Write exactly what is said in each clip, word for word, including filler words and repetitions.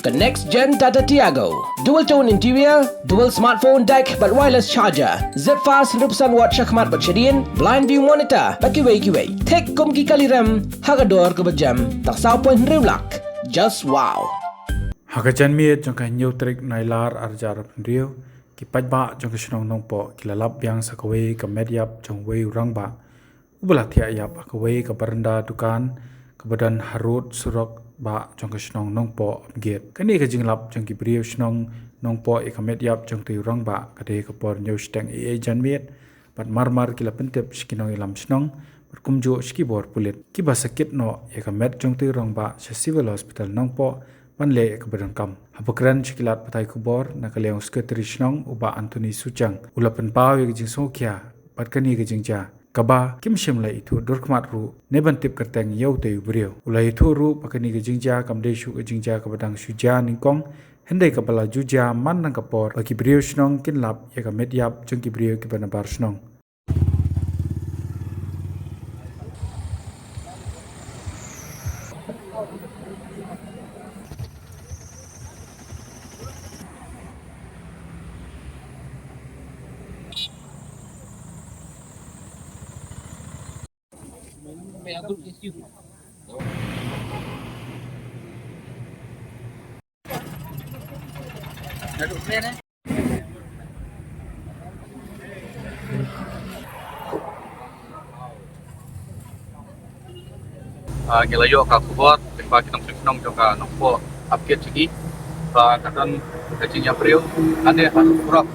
Ka next gen Tata Tiago. Dual tone interior, dual smartphone deck bad wireless charger. Zip fast hynriew percent watt shakhmat bad shadien, blind view monitor bad kiwei kiwei. Thik kum ki kali rem ha ka dor kaba jem tang saw point hynriew lak. Just wow. Ha ka janmiet jong ka hynñiew tarik Nailar arhajar arphew hynriew, ki paidbah jong ka shnong Nongpoh ki la lap biang sa kawei ka met ïap jong uwei u rangbah uba la thiah ïap ha kawei ka baranda dukan kaba don harud surok bah jong ka shnong Nongpoh Upgate. Kane ka jinglap jong ki briew shnong Nongpoh ïa ka met ïap jong utei u rangbah ka dei ha ka por hynñiew shiteng eiei janmiet, bad marmar ki la pyntip sha ki nongïalam shnong bad kumjuh sha ki bor pulit kiba sa kit noh ïa ka met jong utei u rangbah sha Civil Hospital Nongpoh ban leh ïa kaba donkam. Haba kren sha ki lad pathai khubor na ka liang u Secretary shnong u Bah Anthony Suchang u la pynpaw ïa ka jingsngewkhia bad kane ka jingjia kaba kim shym la ithuh dur khmat ruh ne ban tip kyrteng ïa utei u briew. U la ïathuh ruh ba kane ka jingjia kam dei shuh ka jingjia kaba dang shu jia nyngkong, hynrei kaba la ju jia man na ka por ba ki briew shnong kin lap ïa ka met ïap jong ki briew kiba nabar shnong. Ah, ngi la ïoh ka khubor lyngba ki nongshong shnong jong ka Nongpoh Upgate jong ngi ba ka don ka jingïap briew hangne ha surok,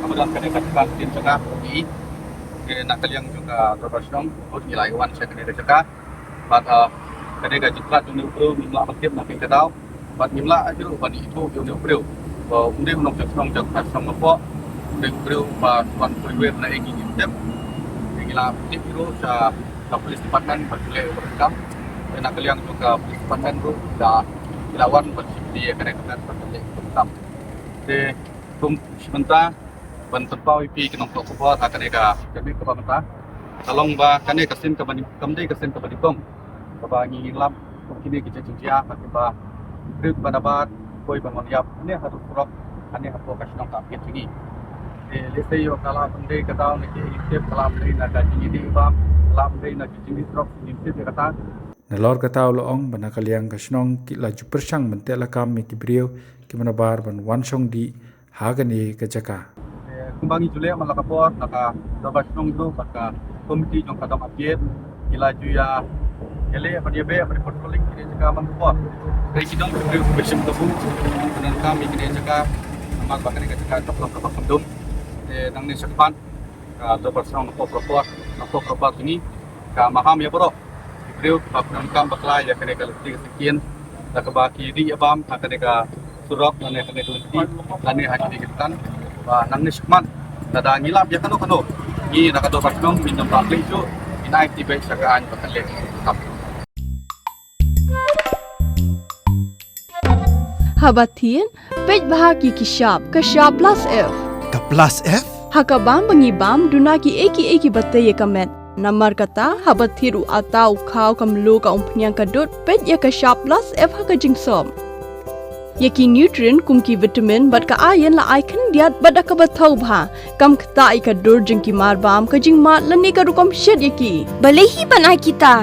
kaba don kane ka jaka ka dien jaka ngi. Te na ka liang jong ka dorbar shnong ngi la ïa wan sha kane ka jaka. Bad, ah, kane ka jingtlot jong une u briew ngim lah ban tip na phi ka daw. Bad ngim lah ruh ban ithuh ïa une u briew ba u dei u nongshong shnong jong ka shnong Nongpoh, u dei u briew ba shu wan poi wer na ïing, ngim tip. Te ngi la tip ruh sha ka police department ban leh ïa ka bynta. Te na ka liang jong ka police department ruh da ki la wan ban shim ïa kane ka bynta ban leh ïa ka bynta. Te kum shi bynta ban pynpaw ïa phi ki nongthoh khubor ha kane ka janmiet kaba mynta. Ka long ba kane ka sien kaba nyngkong, kam dei ka sien kaba nyngkong kaba ngi lap kum kine ki jingjia ha kiba briew ba nabar poi ban wan ïap hangne ha surok, hangne hapoh ka shnong ka Upgate jong ngi. Te lehse ïoh ka lah ban dei ka daw na ki ïing tip, ka lah ban dei na ka jingïadei bam, ka lah ban dei na ki jingïadei drok, ngim tip ïa kata. Nalor kata u la ong ba na ka liang ka shnong ki la ju pyrshang ban teh lakam ïa ki briew kiba nabar ban wan shong dih ha kane ka jaka. Eh, kumba ngi ju leh man la ka por, na ka dorbar shnong ruh bad ka komiti jong ka dong Upgate ki la ju ïa, ïa leh ban ïa beh ban patrolling kine jaka man ka por. Dei ki dong ki briew kiba shim kabu ban donkam ïa kine jaka, namar ba kane ka jaka ka long kaba kham dum. Te nangne shakhmat ka dorbar shnong Nongpoh Proper, Nongpoh Proper jong ngi ka maham ïa baroh ki briew kiba pyndonkam bakla ïa kane ka lynti ka syngkien, da kaba ki dih ïa bam ha kane ka surok lane ha kane ka lynti lane ha kine ki dukhan. Ba nangne shakhmat lada ngi lap ïa kano kano, ngi na ka dorbar shnong ngin ym lah plie shuh, ngin ai tibei sha ka aiñ ba kan leh. Haba thied, peit bha ïa ki shap, ka shap plus F. Ka plus F? Ha ka bam ba ngi bam, duna kiei kiei kiba tei ïa ka met. Namar kata, haba thied u atta, u khaw, ka mluh, ka umphniang, ka dud, peit ïa ka shap plus F ha ka jingsop. Ïa ki nutrient kum ki vitamin bad ka iron la ai khyndiat bad da kaba thaw bha. Kam ktah ïa ka dur jong ki mar bam, ka jingmad lane ka rukom shet ïa ki. Balei hi ban ai kita?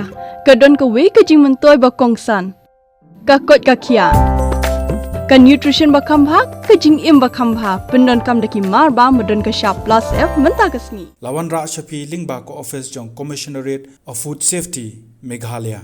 Ka don kawei ka jingmyntoi ba kongsan. Ka koit ka khiah. Ka nutrition ba kham bha, ka jingim ba kham bha, pyndonkam da ki mar bam ba don ka shap plus F mynta ka sngi. La wanrah sha phi lyngba ka office jong Commissionerate of Food Safety, Meghalaya.